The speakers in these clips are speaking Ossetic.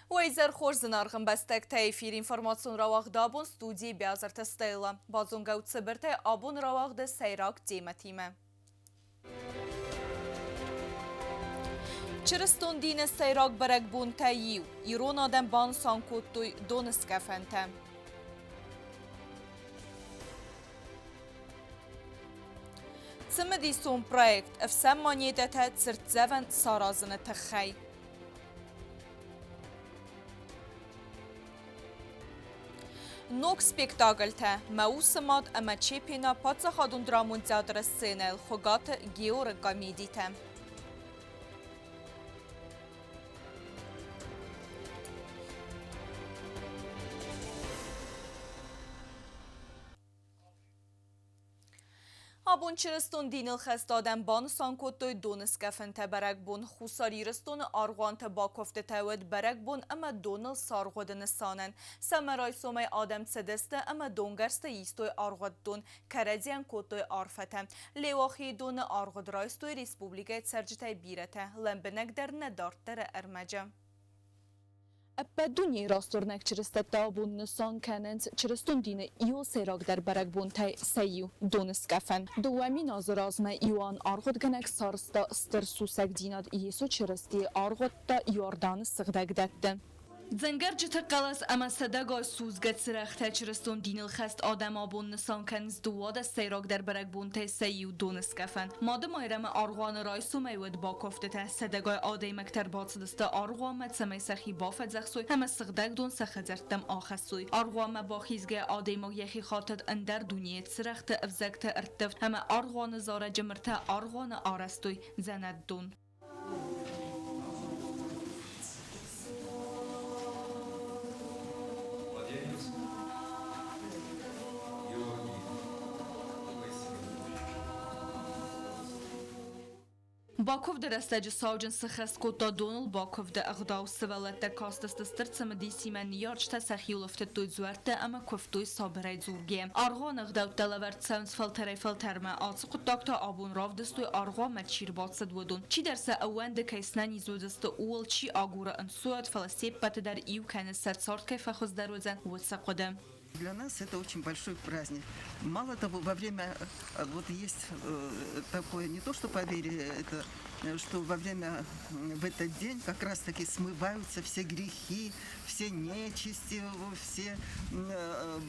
Уӕ изӕр хорз, зынаргъ ӕмбӕстӕгтӕ! Эфир информацион рауагъд абон студийы Биазырты Стелла. Базонгӕ ут цыбыртӕй абоны рауагъды сӕйраг темӕтимӕ. Чырыстон дины сӕйраг бӕрӕгбонтӕй иу. Ирон адӕм банысан кодтой доныскъӕфӕнтӕ. Цымыдисон проект ӕфсӕн монетӕтӕ цыртдзӕвӕн саразыны тыххӕй. Ног спектакльтӕ «Мӕ усы мад» ӕмӕ «Чепена» паддзахадон драмон театры сценӕйыл Хуыгаты Георы комедитӕ. Абон чырыстон диныл хӕст адӕм банысан кодтой доныскъӕфӕнтӕ бӕрӕгбон. Хуссар Ирыстоны аргъуантӕ бакуывдтытӕ уӕд бӕрӕгбон ӕмӕ доныл саргъуыды нысанӕн. Сӕумӕрайсомӕй адӕм цыдысты ӕмӕ донгӕрзтӕ истой аргъуыддон, кӕрӕдзийӕн кодтой арфӕтӕ. Леуахийы доны аргъуыд райстой республикӕйы цӕрджытӕй бирӕтӕ, лӕмбынӕгдӕр нӕ дарддӕры ӕрмӕджы. Ӕппӕт дунейы растуырнӕг чырыстӕттӕ абон нысан кӕнынц чырыстон дины иуыл сӕйрагдӕр бӕрӕгбонтӕй сӕ иу – Доныскъӕфӕн. 2000 азы размӕ Иоанн аргъуыдгӕнӕг сарӕзта стыр сусӕгдзинад Йесо Чырыстийы аргъуыдта Иорданы сыгъдӕг дӕтты. Дзӕнгӕрджыты хъӕлӕс ӕмӕ сӕдӕгай судзгӕ цырӕгътӕ чырыстон диныл хӕст адӕм абон нысан кӕнынц 12 сӕйрагдӕр бӕрӕгбонтӕй сӕ иу Доныскъӕфӕн. Мады Майрӕмы аргъуаны райсомӕй уӕд бакуывтытӕ сӕдӕгай адӕймӕгтӕ ӕрбацыдысты аргъуанмӕ, цӕмӕй сӕхи бафӕдзӕхсой ӕмӕ сыгъдӕг дон сӕ хӕдзӕрттӕм ахӕссой. Аргъуанмӕ бахизгӕйӕ адӕймаг йӕхи хатыд ӕндӕр дунейы цырӕгъты ӕвзӕгты ӕрттывд ӕмӕ аргъуаны зарӕджы мыртӕ аргъуаны арӕзтой дзӕнӕтдон. Младенец Георгий Бакуывды рӕстӕджы сауджын сыххӕст кодта доныл бакуывды ӕгъдау. Сывӕллӕттӕ кастысты стыр цымыдисимӕ, ныййарджытӕ сӕхиуыл ӕфтыдтой дзуӕрттӕ ӕмӕ куывтой сабырӕй дзургӕ. Аргъуаны ӕгъдӕуттӕ лӕвӕрд цӕуынц фӕлтӕрӕй-фӕлтӕрмӕ. Ацы хъуыддаг та абон равдыстой аргъуанмӕ чи рбацыд, уыдон. Чидӕр сӕ ӕууӕнды, кӕй снӕниз уыдзысты, ууыл чи агуры ӕнцойад, фӕлӕ се ппӕты дӕр иу кӕны сӕ цард кӕй фӕхуыздӕр уыдзӕн, уыцы хъуыды. Для нас это очень большой праздник. Мало того, во время, вот есть такое, не то что поверье, это, что во время, в этот день как раз-таки смываются все грехи, все нечисти, все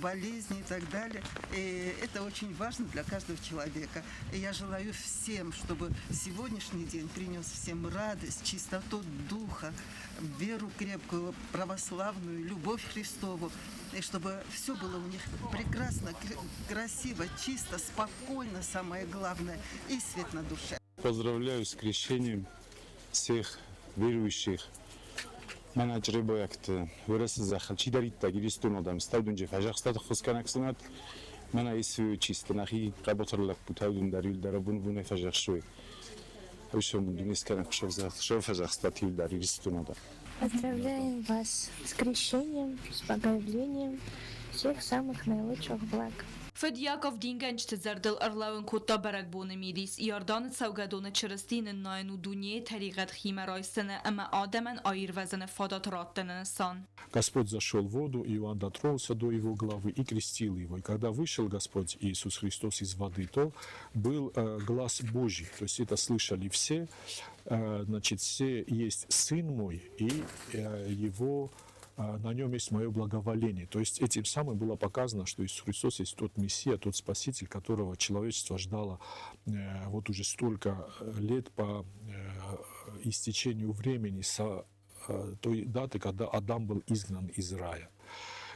болезни и так далее. И это очень важно для каждого человека. И я желаю всем, чтобы сегодняшний день принес всем радость, чистоту духа, веру крепкую, православную, любовь Христову, и чтобы все было у них прекрасно, красиво, чисто, спокойно, самое главное, и свет на душе. Поздравляю с крещением всех верующих. Мӕнӕ чъребойӕгты Уӕрӕсе зӕххыл чидӕриддӕр Иристон адӕм ставдунджи фӕзӕхстаты хуызгӕнӕг сынат, мӕнӕ исуй чисто нӕхи хъӕбатыр лӕппутӕ уыдон дӕр иуылдӕр абон-бонӕй фӕзӕхсой. Уысон дунескӕнӕг фӕзӕхстат иуылдӕр Иристон адӕм. Поздравляем вас с крещением, с богоявлением всех самых наилучших благ. Фыд Яков дингӕнджыты зӕрдыл ӕрлӕууын кодта бӕрӕгбоны мидис. Иорданы цӕугӕдоны Чырысти ныннайын у дунейы тӕригъӕд химӕ райсыны ӕмӕ адӕмӕн аирвӕзыны фадат раттыны нысан. Господь зашел в воду, и Иоанн дотронулся до его головы и крестил его. И когда вышел Господь Иисус Христос из воды, то был глас Божий. То есть это слышали все. Значит, все есть Сын мой, и его на нем есть мое благоволение. То есть этим самым было показано, что Иисус Христос есть тот Мессия, тот Спаситель, которого человечество ждало вот уже столько лет по истечению времени со той даты, когда Адам был изгнан из рая.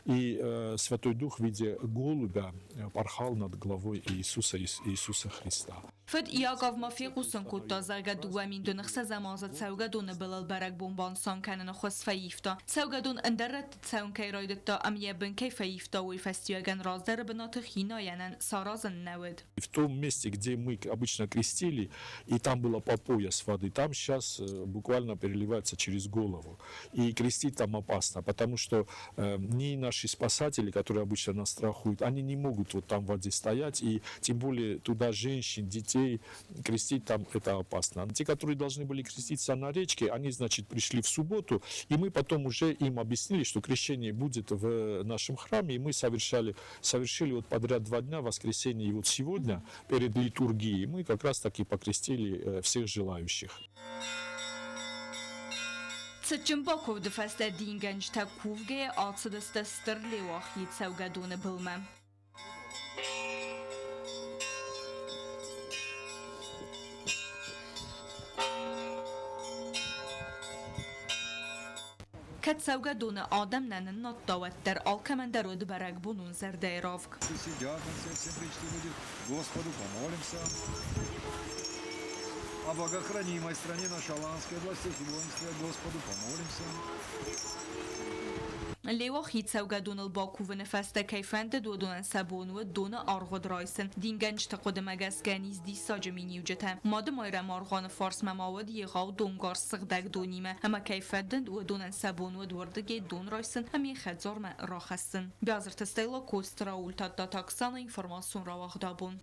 И Святой Дух в виде голубя порхал над головой Иисуса, Иисуса Христа. Фыд Иаков ма фехъусын кодта, зӕгъгӕ, 2006 азы цӕугӕдоны былыл бӕрӕгбон банысан кӕныны хуыз фӕивта. Цӕугӕдон ӕндӕр рӕтты цӕуын кӕй райдыдта ӕмӕ йӕ бын кӕй фӕивта, уый фӕстиуӕгӕн раздӕры бынаты хинайӕнӕн саразын нӕ уыд. В том месте, где мы обычно крестили, и там было по пояс воды, там сейчас буквально переливается через голову. И крестить там опасно, потому что ни на Наши спасатели, которые обычно нас страхуют, они не могут вот там в воде стоять, и тем более туда женщин, детей крестить там это опасно. Те, которые должны были креститься на речке, они, значит, пришли в субботу, и мы потом уже им объяснили, что крещение будет в нашем храме, и мы совершили вот подряд 2 дня, воскресенье и вот сегодня, перед литургией, мы как раз таки покрестили всех желающих. Цытджын бакуывды фӕстӕ дингӕнджытӕ кувгӕйӕ ацыдысты Стыр Леуахийы цӕугӕдоны былмӕ. Кӕд цӕугӕдоны адӕм нӕ ныннадта, уӕддӕр алкӕмӕн дӕр уыд бӕрӕгбонон зӕрдӕйы равг. Господу помолимся. О богохранимой стране нашей Аланской власти и воинстве Господу помолимся. Леуахи цӕугӕдоныл бакувыны фӕстӕ кӕй фӕндыд, уыдонӕн сӕ бон уыд доны аргъуыд райсын. Дингӕнджыты хъуыдымӕ гӕсгӕ низ диссаджы миниуджытӕ. Мады Майрӕмы аргъуаны фарсмӕ ма уыд егъау донгарз сыгъдӕг донимӕ, ӕмӕ кӕй фӕндыд, уыдонӕн сӕ бон уыд уырдыгӕй дон райсын ӕмӕ йӕ хӕдзармӕ рахӕссын. Биазырты Стелла, Коцты Рауль, Тадтаты Оксана, информацион рауагъд абон.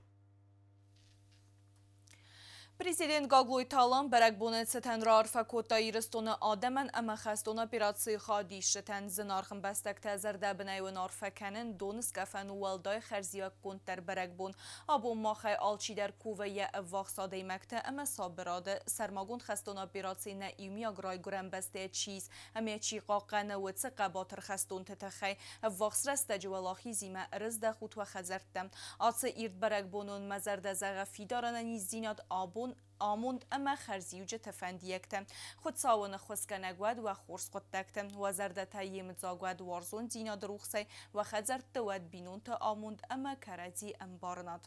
Президент Гаглойты Алан бӕрӕгбоны цытӕн раарфӕ кодта Ирыстоны адӕмӕн ӕмӕ хӕстон операцийы хайадисджытӕн. Зынаргъ ӕмбӕстӕгтӕ, зӕрдӕбынӕй уын арфӕ кӕнын Доныскъӕфӕн у уӕлдай хӕрзиуӕггонддӕр бӕрӕгбон. Абон махӕй алчидӕр кувы йӕ ӕввахс адӕймӕгты ӕмӕ сабырады. Сӕрмагонд хӕстон операцийы нӕ иумиаг райгуырӕн бӕстӕйӕ чи ис ӕмӕ чи хъахъхъӕны, уыцы хъӕбатыр хӕстонты тыххӕй. Ӕввахс рӕстӕджы уӕлахизимӕ ӕрыздӕхут уӕ хӕдзӕрттӕм. Ацы ирд бӕрӕгбонон мӕ зӕрдӕ зӕгъы фидар ӕнӕниздзинад, абон амонд ӕмӕ хӕрзиуджыты фӕндиӕгтӕ. Хуыцауы ныххуысгӕнӕг уӕд уӕ хорз хъуыддӕгты, уӕ зӕрдӕтӕ йемыдзаг уӕд уарзондзинады рухсӕй, уӕ хӕдзӕртты уӕд бинонты амонд ӕмӕ кӕрӕдзи ӕмбарынад.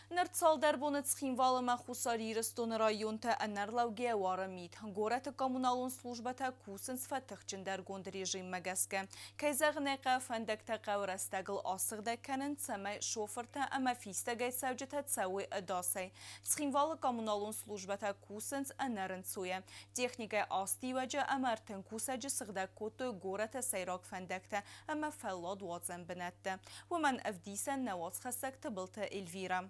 Ныр цалдӕр боны Цхинвал ӕмӕ Хуссар Ирыстоны районтӕ ӕнӕрлӕугӕ уары мит. Горӕты коммуналон службӕтӕ кусынц фӕтыхджындӕргонд режиммӕ гӕсгӕ. Кӕй зӕгъын ӕй хъӕуы, фӕндӕгтӕ хъӕуы рӕстӕгыл асыгъдӕг кӕнын, цӕмӕй шофыртӕ ӕмӕ фистӕгӕй цӕуджытӕ цӕуой ӕдасӕй. Цхинвалы коммуналон службӕтӕ кусынц ӕнӕрынцойӕ. Техникӕйы астиуӕджы ӕмӕ 30 кусӕджы сыгъдӕг кодтой горӕты сӕйраг фӕндӕгтӕ ӕмӕ фӕлладуадзӕн бынӕттӕ. Уымӕн ӕвдисӕн нӕ уацхӕссӕг Тыбылты Эльвира.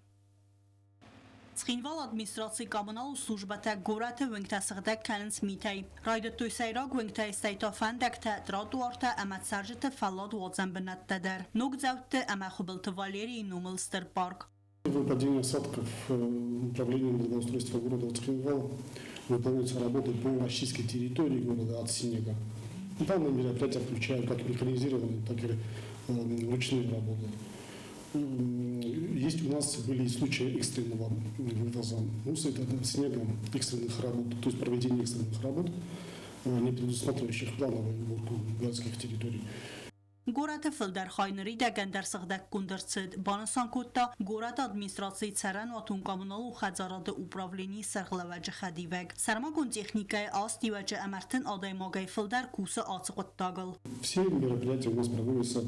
Цхинвалы администрацийы коммуналон службӕтӕ горӕты уынгтӕ сыгъдӕг кӕнынц митӕй. Райдыдтой сӕйраг уынгтӕй, стӕй та фӕндӕгтӕ, тротуартӕ ӕмӕ цӕрджыты фӕлладуадзӕн бынӕттӕ дӕр. Ногдзӕутты ӕмӕ Хуыбылты Валерийы номыл стыр парк. Выпадение осадков управлением благоустройства города Цхинвал выполняются работы по расчистке территории города от снега. Данные мероприятия включают как механизированные, так и ручные работы. Есть у нас были случаи экстренного вывоза мусора, снега, экстренных работ, то есть проведение экстренных работ, не предусматривающих плановую уборку городских территорий. Горӕты фылдӕр хай ныридӕгӕн дӕр сыгъдӕггонд ӕрцыд, банысан кодта горӕты администрацийы цӕрӕнуатон-коммуналон хӕдзарады управленийы сӕргълӕууӕджы хӕдивӕг. Сӕрмагонд техникӕйы астиуӕджы ӕмӕ 30 адӕймагӕй фылдӕр кусы ацы хъуыддагыл. Все мероприятия у нас проводятся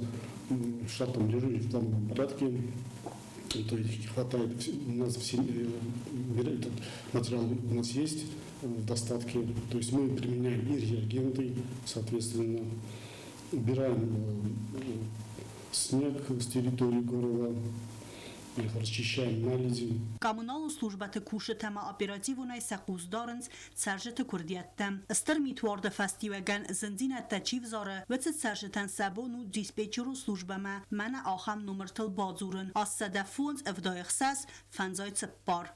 в штатном режиме, в плановом порядке. То есть хватает, у нас все этот материал у нас есть в достатке. То есть мы применяем и реагенты, соответственно, убираем снег с территории города, их расчищаем наледи. Коммуналон службӕты кусджытӕ ма оперативонӕй сӕ хъус дарынц цӕрджыты куырдиӕттӕм. Стыр митуарды фӕстиуӕгӕн зындзинӕдтӕ чи взары, уыцы цӕрджытӕн сӕ бон у диспетчерон службӕмӕ мӕнӕ ахӕм номыртыл бадзурын: 805 76 54.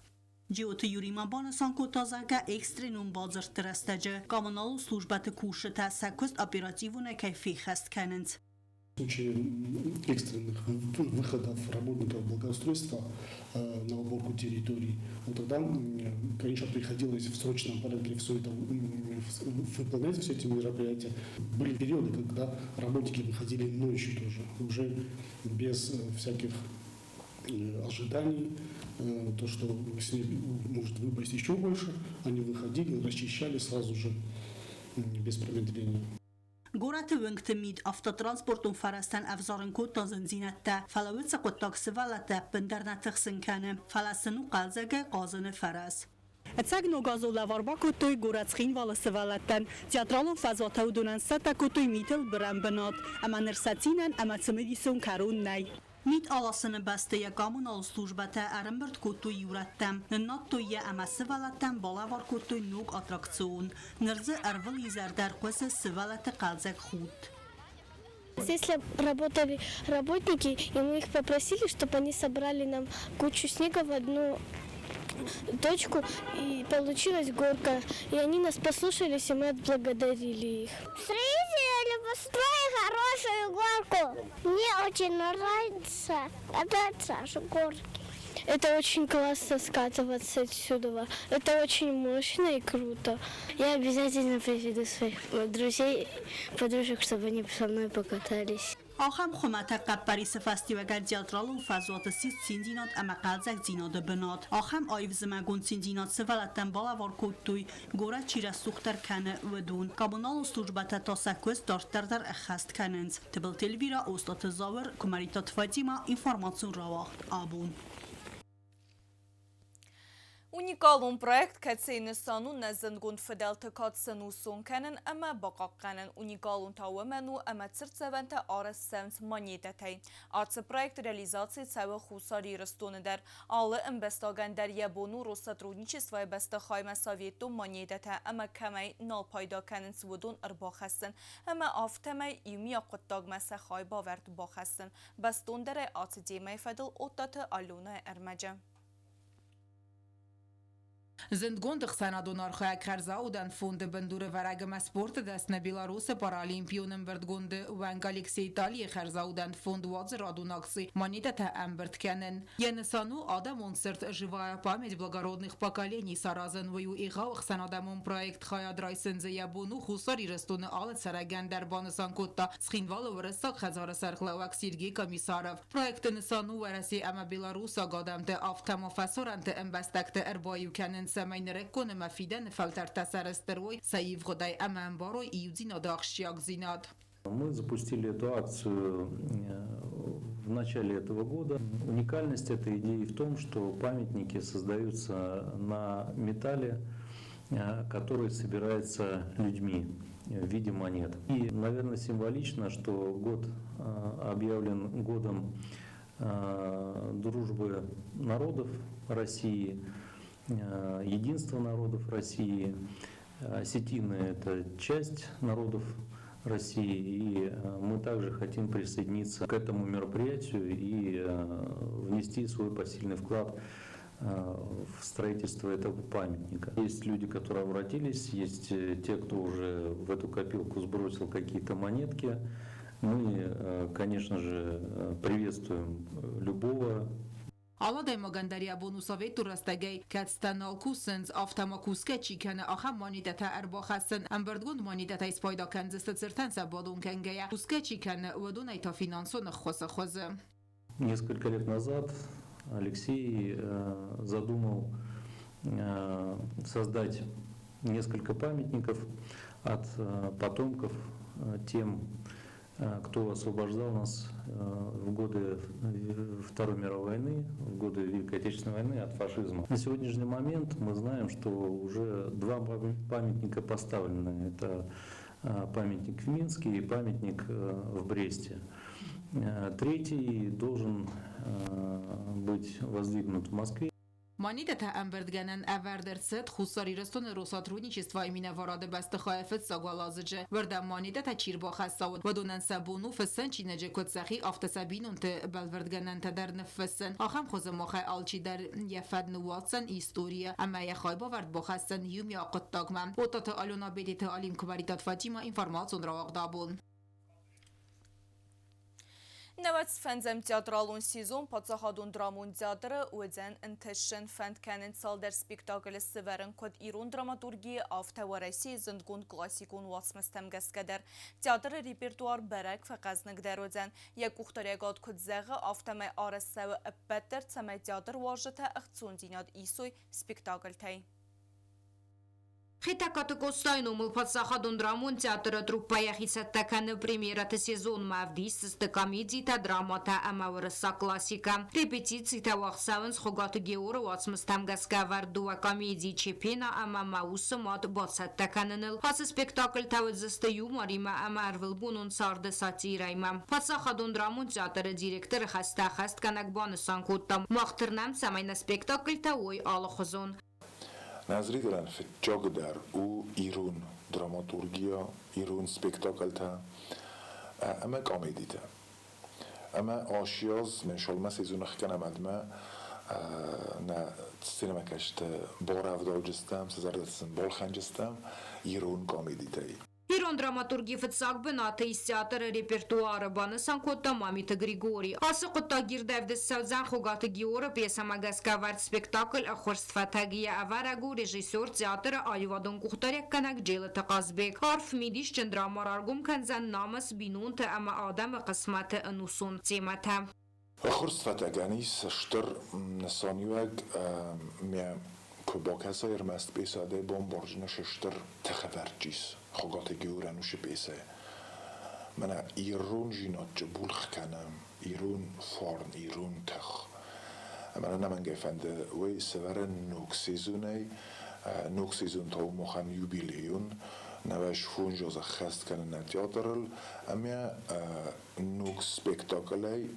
Джиоты Юрий ма банысан кодта, зӕгъгӕ, экстренон бадзырдты рӕстӕджы коммуналон службӕты кусджытӕ сӕ куыст оперативонӕй кӕй феххӕст кӕнынц. В случае экстренных выходов работников благоустройства на уборку территорий, вот тогда, конечно, приходилось в срочном порядке все это выполнять, все эти мероприятия. Были периоды, когда работники выходили ночью тоже, уже без всяких ожиданий, то, что снег может выпасть еще больше, они выходили, расчищали сразу же, без промедления. Горӕты уынгты мит автотранспортон фӕрӕзтӕн ӕвзарын кодта зындзинӕдтӕ, фӕлӕ уыцы хъуыддаг сывӕллӕтты ӕппындӕр нӕ тыхсын кӕны, фӕлӕ сын у хъӕлдзӕгӕй хъазыны фӕрӕз. Ӕцӕг ногазон лӕвар бакодтой горӕт Цхинвалы сывӕллӕттӕн. Театралон фӕзуаты уыдонӕн сцӕттӕ кодтой митыл бырӕн бынат. Ӕмӕ ныр сӕ цинӕн ӕмӕ цымыдисон кӕрон нӕй. Мит аласыны бӕсты йӕ коммуналон службӕтӕ ӕрӕмбырд кодтой иу рӕттӕм, ныннадтой йӕ ӕмӕ сывӕллӕттӕн балӕвар кодтой ног аттракцион. Ныр дзы ӕрвылизӕр дӕр хъуысы сывӕллӕтты хъӕлдзӕг худт. Здесь работали работники, и мы их попросили, чтобы они собрали нам кучу снега в одну точку, и получилась горка. И они нас послушались, и мы отблагодарили их. Строители построили хорошую горку. Мне очень нравится кататься с горки. Это очень классно скатываться отсюда. Это очень мощно и круто. Я обязательно приведу своих друзей, подружек, чтобы они со мной покатались. Ахӕм хуымӕтӕг хъӕппӕрисы фӕстиуӕгӕн театралон фӕзуаты ссис циндзинад ӕмӕ хъӕлдзӕгдзинады бынат. Ахӕм аив зымӕгон циндзинад сывӕллӕттӕн балӕвар кодтой, горӕт чи рӕсугъддӕр кӕны, уыдон. Коммуналон службӕтӕ та сӕ куыст дарддӕр дӕр ӕххӕст кӕнынц. Тыбылты Эльвирӕ, Остъаты Зауыр, Куымӕридтаты Фатимӕ, информацион рауагъд Абон. Уникалон проект, кӕцыйы нысан у нӕ зындгонд фыдӕлты кад сӕнусон кӕнын ӕмӕ бахъахъхъӕнын. Уникалон та уымӕн у, ӕмӕ цыртдзӕвӕнтӕ арӕзт цӕуынц монетӕтӕй. Ацы проект реализаци цӕуы Хуссар Ирыстоны дӕр. Алы ӕмбӕстагӕн дӕр йӕ бон у Россотрудничествойы бӕстыхаймӕ советон монетӕтӕ ӕмӕ кӕмӕй нал пайда кӕнынц, уыдон ӕрбахӕссын ӕмӕ афтӕмӕй иумиаг хъуыддагмӕ сӕ хайбавӕрд бахӕссын. Бӕстондӕрӕй ацы темӕйы фӕдыл Оттаты Аленӕйы ӕрмӕджы. Зындгонд ӕхсӕнадон архайӕг хӕрзаудӕн фонды бындурӕвӕрӕг ӕмӕ спорты дӕсны Беларусы паралимпион ӕмбырдгонды уӕнг Алексей Талийы хӕрзаудӕн фонд уадзы радон акци «Монетӕтӕ ӕмбырд кӕнын». Йӕ нысан у адӕмон цырт «Живая память благородных поколений» саразын. Уый у егъау ӕхсӕнадӕмон проект. Хайад райсын дзы йӕ бон у Хуссар Ирыстоны алы цӕрӕгӕн дӕр, банысан кодта Цхинвалы Уырыссаг хӕдзары сӕргълӕууӕг Сергей Комиссаров. Проекты нысан у Уӕрӕсе ӕмӕ белорусаг адӕмты, афтӕ ма фӕсарӕнты ӕмбӕстӕгты ӕрбаиу кӕнын, цӕмӕй нырыккон ӕмӕ фидӕны фӕлтӕртӕ сӕрыстыр уой сӕ ивгъуыдӕй ӕмӕ ӕмбарой иудзинады ахсджиагдзинад. Мы запустили эту акцию в начале этого года. Уникальность этой идеи в том, что памятники создаются на металле, который собирается людьми в виде монет. И, наверное, символично, что год объявлен годом дружбы народов России, единства народов России. Осетины – это часть народов России, и мы также хотим присоединиться к этому мероприятию и внести свой посильный вклад в строительство этого памятника. Есть люди, которые обратились, есть те, кто уже в эту копилку сбросил какие-то монетки. Мы, конечно же, приветствуем любого. Алы адӕймагӕн дӕр йӕ бон у советон рӕстӕгӕй, кӕцытӕ нал кусынц, афтӕ ма кусгӕ чи кӕны, ахӕм монетӕтӕ ӕрбахӕссын. Ӕмбырдгонд монетӕтӕй спайда кӕндзысты цыртӕн сӕ бадон кӕнгӕйӕ, кусгӕ чи кӕны, уыдонӕй та финансон ӕххуысы хуызы. Несколько лет назад Алексей задумал создать несколько памятников от потомков тем, кто освобождал нас в годы Второй мировой войны, в годы Великой Отечественной войны от фашизма. На сегодняшний момент мы знаем, что уже два памятника поставлены. Это памятник в Минске и памятник в Бресте. Третий должен быть воздвигнут в Москве. Монетӕтӕ ӕмбырдгӕнӕн ӕвӕрд ӕрцыд Хуссар Ирыстоны Россотрудничествойы минӕварады бӕстыхайы фыццаг уӕладзыджы. Уырдӕм монетӕтӕ чи рбахӕсса, уыдонӕн сӕ бон у фыссын чиныджы куыд сӕхи, афтӕ сӕ бинонты бӕлвырдгӕнӕнтӕ дӕр ныффыссын. Ахӕм хуызы махӕй алчи дӕр йӕ фӕд ныууадздзӕн историйы ӕмӕ йӕ хайбавӕрд бахӕсдзӕн иумиаг хъуыддагмӕ. Оттаты Алена, Бедеты Алим, Куымӕридтаты Фатимӕ, информацион рауагъд Абон. 95-ӕм театралон сезон Паддзахадон драмон театры уыдзӕн ӕнтыстджын. Фӕнд кӕнынц цалдӕр спектаклы сӕвӕрын куыд ирон драматургийы, афтӕ Уӕрӕсейы зындгонд классикон уацмыстӕм гӕсгӕ дӕр. Театры репертуар бӕрӕг фӕхъӕзныгдӕр уыдзӕн. Йӕ къухдариуӕгад куыд зӕгъы, афтӕмӕй арӕзт цӕуы ӕппӕт дӕр, цӕмӕй театр уазджытӕ ӕхцондзинад исой спектакльтӕй. Хетӕгкаты Къостайы номыл паддзахадон драмон театры труппӕ йӕхи цӕттӕ кӕны премьерӕты сезонмӕ. Ӕвдисдзысты комедитӕ, драмӕтӕ ӕмӕ уырыссаг классикӕ. Репетицитӕ уагъд цӕуынц Хуыгаты Георы уацмыстӕм гӕсгӕ ӕвӕрд дыууӕ комедийы Чепена ӕмӕ Мӕ усы мад бацӕттӕ кӕныныл. Ацы спектакльтӕ уыдзысты юморимӕ ӕмӕ ӕрвылбонон царды сатирӕимӕ. Паддзахадон драмон театры директоры хӕстӕ ӕххӕстгӕнӕг банысан кодта, мах тырнӕм, цӕмӕй нӕ спектакльтӕ уой алыхуызон. Нӕ фыццагдӕр у ирон драматургия, ирон спектакльтӕ ӕмӕ комедитӕ. Ӕмӕ ацы аз меншалмӕ сезоны кӕнӕм ӕдмӕ нӕ сценӕмӕкӕсджыты барӕвдаудзыстӕм, сӕ зӕрдӕтӕ сын балхӕндзыстӕм ирон комедитӕй. Ирон драматурги фыццаг бынаты ис театры репертуары, банысан кодта Мамиты Григорий. Ацы хъуыддаг ирдӕвдыст цӕудзӕн Хуыгаты Георы пьесӕмӕ гӕсгӕ ӕвӕрд спектакль «Ӕххуырст фӕтӕг-йы ӕвӕрӕг у режиссер, театры аивадон къухдариуӕггӕнӕг Джелыты Хъазбег. Арф мидисджын драма раргом кӕндзӕн намыс, бинонты ӕмӕ адӕмы хъысмӕты ӕнусон темӕтӕ. Ӕххуырст фӕтӕгӕн ис стыр нысаниуӕг ӕмӕ куы бакӕса ӕрмӕст пьесӕ дӕ бамбардзынӕ стыр тыхӕвӕрд ис Хуыгаты Георӕн уыцы пьесӕйы. Мӕнӕ ирондзинадджы булгъ кӕны ирон фарн, ирон тых. Ӕмӕ ӕнӕмӕнгӕй фӕнды уый сӕвӕрын ног сезонӕй. Ног сезон та у махӕн юбилейон. Нӕуӕз фондз азы ӕххӕст кӕны нӕ театрыл ӕмӕ ног спектаклӕй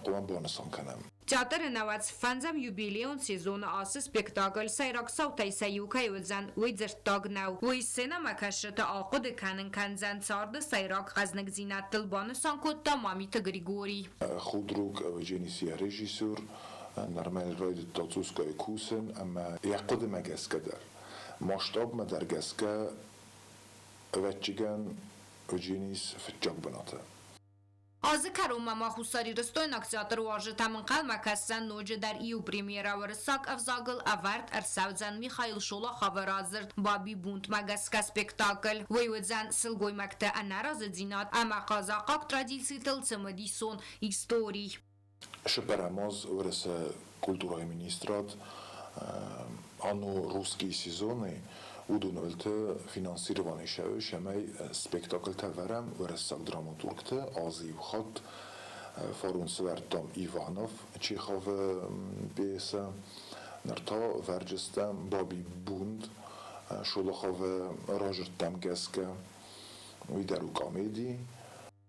хъуамӕ банысан кӕнӕм. Театры нӕуӕдз фӕндзӕм юбилейон сезоны ацы спектакль сӕйраг цаутӕй сӕ иу кӕй уыдзӕн, уый дзырддаг нӕу. Уый сценӕмӕкӕсджыты ахъуыды кӕнын кӕндзӕн царды сӕйраг хъӕзныгдзинӕдтыл, банысан кодта Мамиты Григорий. Худрук Евгений режиссер нормаль райдыдта цъусгай кусын ӕмӕ йӕ хъуыдымӕ гӕсгӕ дӕр, масштабмӕ дӕр гӕсгӕ, ӕвӕццӕгӕн, Евгений фыццаг бынаты. Азы кӕронмӕ ма хуссарирыстойнаг театр уазджытӕм ӕнхъӕлмӕ кӕсдзӕн ноджыдӕр иу премьерӕ уырыссаг ӕвзагыл ӕвӕрд ӕрцӕудзӕн Михаил Шолоховы радзырд «Бабий бунт»-мӕ гӕсгӕ спектакль. Уый уыдзӕн сылгоймӕгты ӕнӕразыдзинад ӕмӕ хъазахъаг традицитыл цымыдисон истори. Цыппӕрӕм аз Уӕрӕсе культурӕйы министрад ано русские сезоны уыдон уылты финансировани сӕуы, цӕмӕй спектакльтӕ вӕрӕм уӕрӕсаг драматургты азы иу хатт. Фарон сӕвӕрдтам Иванов Чеховы пьесӕ, ныр та вӕрджыстӕм «Бабий бунт» Шолоховы радзырдтӕм гӕсгӕ. Уый дӕр у комеди.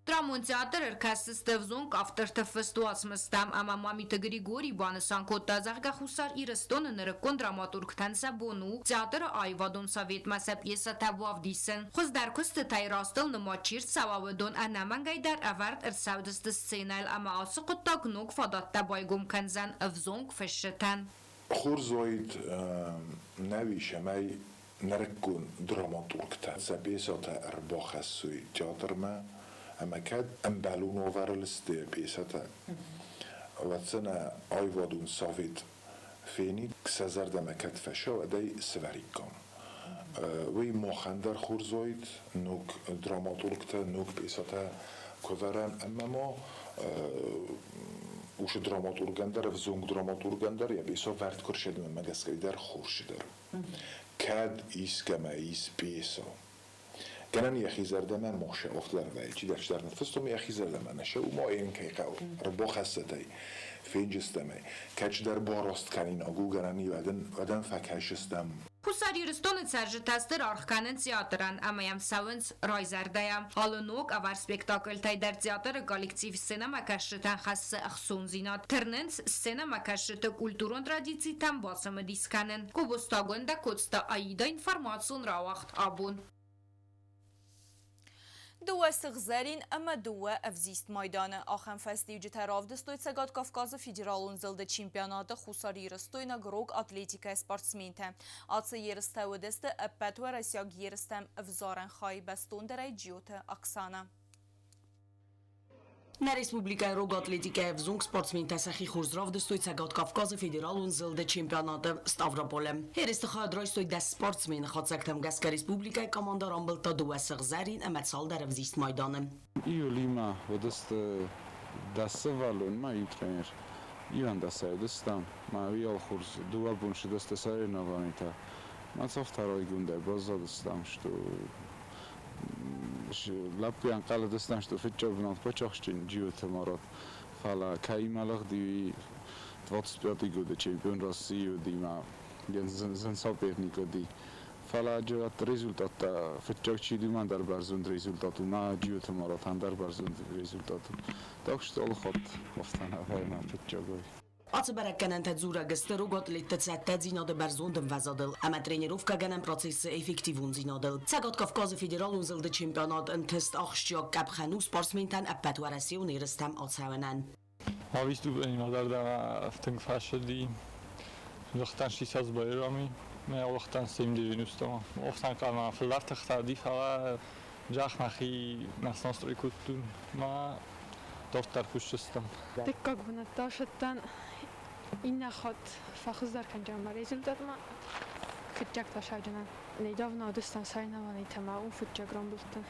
Драмон театр ӕркӕсдзысты ӕвзонг авторты фыст уацмыстӕм ӕмӕ Мамиты Григорий банысан кодта, зӕгъгӕ, Хуссар Ирыстоны нырыккон драматургтӕн сӕ бон у театры аивадон советмӕ сӕ пьесӕтӕ бавдисын. Хуыздӕр куыстытӕй растыл нымад чи рцӕуа, уыдон ӕнӕмӕнгӕй дӕр ӕвӕрд ӕрцӕудзысты сценӕйыл ӕмӕ ацы хъуыддаг ног фадӕттӕ байгом кӕндзӕн ӕвзонг фысджытӕн. Хорз уаид нӕуи, цӕмӕй нырыккон драматургтӕ сӕ пьесӕтӕ ӕрбахӕссой театрмӕ ӕмӕ кӕд ӕмбӕлон уавӕрыл сты пьесӕтӕ, уӕд сӕ нӕ аивадон совет фенид, сӕ зӕрдӕмӕ кӕд фӕцӕуа, уӕд ӕй сӕвӕриккам. Уый махӕн дӕр хорз уаид, ног драматургтӕ, ног пьесӕтӕ куы вӕрӕм ӕмӕ ма уыцы драматургӕн дӕр, ӕвзонг драматургӕн дӕр йӕ пьесӕ вӕрд куы рцӕуид, мӕнмӕ гӕсгӕ дӕр хорз цыдӕр у. Кӕд искӕмӕ ис пьесӕ, гӕнӕн йӕхи зӕрдӕмӕ ма афтӕ вӕййы, чидӕр чидӕр ныффыстон, йӕхи зӕрдӕмӕ нӕ цӕуы, ма йын кӕй хъӕуы, ӕрбахӕссӕд ӕй, фенджыстӕм ӕй. Кӕд чидӕр бараст кӕнинаг у, гӕнӕн и, уӕд ын, уӕд ӕм фӕкӕсдзыстӕм. Хуссар Ирыстоны цӕрджытӕ стыр аргъ кӕнынц театрӕн ӕмӕ йӕм цӕуынц райзӕрдӕйӕ. Алы ног ӕвӕрд спектакльтӕй дӕр театры коллектив сценӕмӕкӕсджытӕн хӕссы ӕхцондзинад. Тырнынц сценӕмӕкӕсджыты культурон традицитӕм бацымыдис кӕнын. Кобозты Агуындӕ, Коцты Аида информацион рауагъд абон. Дыууӕ сыгъзӕрин ӕмӕ дыууӕ ӕвзист майданы. Ахӕм фӕстиуджытӕ равдыстой Цӕгат Кавказы федералон зылды чемпионаты хуссарирыстойнаг рог атлетикӕйы спортсментӕ. Ацы ерыстӕ уыдысты ӕппӕтуӕрӕсейаг ерыстӕм ӕвзарӕн хай бӕстондӕрӕй Джиоты Оксана. Нӕ республикӕйы рог атлетикӕйы ӕвзонг спортсментӕ сӕхи хорз равдыстой Цӕгат Кавказы федералон зылды чемпионаты Ставрополы. Ерысты хайад райстой 10 спортсмены. Хатдзӕгтӕм гӕсгӕ республикӕйы командӕ рамбылдта дыууӕ сыгъзӕрин ӕмӕ цалдӕр ӕвзист майданы. Июлимӕ уыдысты 10 сывӕллонмӕ иу тренер. 11-ӕй уыдыстӕм. Мӕ уый хорз дыууӕ бон цыдысты соревнованитӕ. Ма афтӕ райгондӕй баззадыстӕм, что лӕппу ӕнхъӕл уыдыстӕм, что фыццаг бынат бацахсджын Джиоты Марат, фӕлӕ кӕимӕ лыгъди, уый 25 годы чемпион России уыди ма зын соперник уыди. Фӕлӕ результаттӕ фыццаг чи уыди, уымӕн дӕр бӕрзонд результат у, ма Джиоты Маратӕн дӕр бӕрзонд результат у. Так что алы хатт афтӕ нӕ вӕййы фыццагӕй. Ацы бӕрӕггӕнӕнтӕ дзурӕг сты рог атлетты цӕттӕдзинады бӕрзонд ӕмвӕзадыл ӕмӕ тренировкӕгӕнӕн процессы эффективондзинадыл. Цӕгат Кавказы федералон зылды чемпионат ӕнтыст ахсджиаг къӕпхӕн у спортсментӕн ӕппӕтуӕрӕсеон ерыстӕм ацӕуынӕн. Ма выступлени мӕ зӕрдӕмӕ тынг фӕцыди. Лыгътӕн сисӕдз байрами, мӕ лыгътӕн 7 90-мӕ. Офтан хъӕмӕ фылдӕр тыхтӕ уыди, фӕлӕ зӕхх мӕхи настрой кодтон ма дарддӕр кусдзыстӕм. Дыккаг бынат асадтӕн, иннӕ хатт фӕхуыздӕр кӕнджын мӕ результатмӕ. Фыццаг та саджынӕн. Недавно уыдыстӕн соревнованийтӕ ӕмӕ уым фыццаг рамбылдтӕн.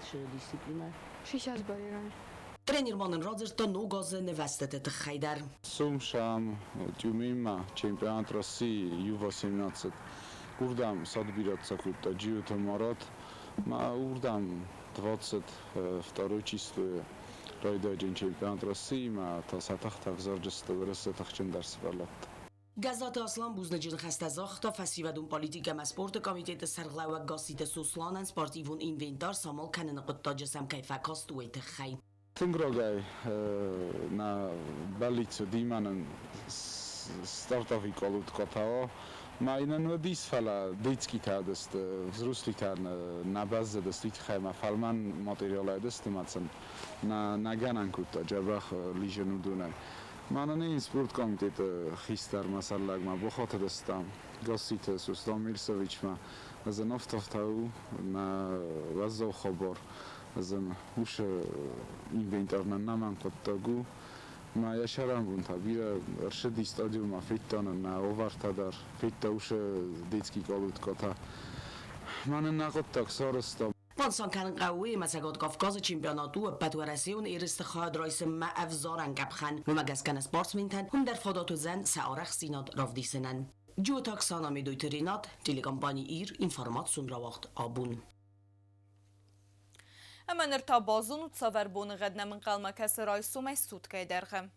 Цы дисциплинӕ? Шисӕдз барьерӕй. Тренер ма нын радзырдта ног азы нывӕзтыты тыххӕй дӕр. Сом сӕм Тюменьмӕ чемпионат России Ю-18. Уырдӕм садбирӕтӕ кодта Джиоты Марат. Ма уырдӕм 22 числойы райдайджын чемпионат России-мӕ та сӕ тыхтӕ ӕвзарджысты Уӕрӕсе тыхджындӕр сывӕллӕтты. Гӕззаты Аслан бузныджы ныхӕстӕ загъта фӕсивӕдон политикӕ ӕмӕ спорты комитеты сӕргълӕууӕг Гасситы Сосланӕн спортивон инвентарь самал кӕныны хъуыддаджы сӕм кӕй фӕкаст, уый тыххӕй. Тынг рагӕй нӕ бӕллиц уыди мӕнӕн стартовый колодкӕтӕ. Ма йын уыдис, фӕлӕ детскийтӕ уыдысты, взрослыйтӕ нӕ баззадысты, уый тыххӕй ма фӕлмӕн материалӕй уыдысты ма сын нӕ гӕнӕн кодта дзӕбӕх лизын уыдонӕй. Мӕнӕн ин спорткомитеты хистӕр мӕ сӕрлӕгмӕ бахатыдыстӕм Гасситы Сослан Мельсовичмӕ. Ӕз ын афтӕ у нӕ уӕззау хабар. Ӕз ын уыцы инвентар нӕ нӕмӕн хъуыддаг у. Мӕ йӕ сӕрӕнбон та бирӕ ӕрцыди стадионмӕ, федта нын нӕ уавӕртӕ дӕр, федта уыцы детский колодкӕтӕ. Мӕнӕн нӕ хъуыддаг сарӕзта. Банысан кӕнын хъӕуы уый, ӕмӕ Цӕгат Кавказы чемпионат у ӕппӕтуӕрӕсеон ерысты хайад райсынмӕ ӕвзарӕн къӕпхӕн. Уымӕ гӕсгӕ нӕ спортсментӕн уым дӕр фадат уыдзӕн сӕ арӕхстдзинад равдисынӕн. Джиоты Оксана, Медойты Ренат, телекомпани «Ир», информацион рауагъд «Абон». Ӕмӕ ныр та базонут, цавӕр боныгъӕд нӕм ӕнхъӕлмӕ кӕсы райсомӕй суткӕйы дӕргъы.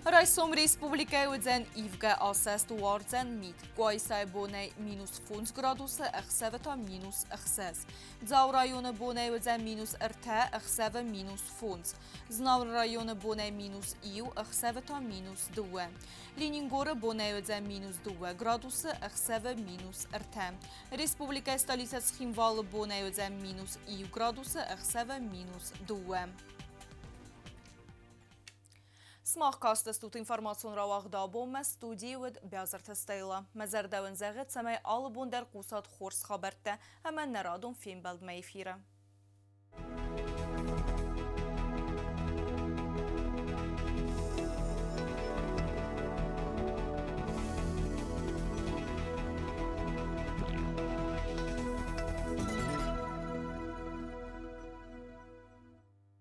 Райсом республикӕйы уыдзӕн ивгӕ асӕст, уардзӕн мит. Къуайсайы бонӕй -5 градусы, ӕхсӕвы та -6. Дзауы районы бонӕй уыдзӕн -3, ӕхсӕвы -5. Знауыры районы бонӕй -1, ӕхсӕвы та -2. Ленингоры бонӕй уыдзӕн -2 градусы, ӕхсӕвы -3. Республикӕйы столицӕ Цхинвалы бонӕй уыдзӕн -1 градусы, ӕхсӕвы -2. Сымах кастыстут информацион рауагъд абонмӕ, студийы уыд Бязырты Стелла. Мӕ зӕрдӕ уын зӕгъы, цӕмӕй алы бон дӕр хъусат хорз хабӕрттӕ ӕмӕ нӕ радон фембӕлдмӕ эфиры.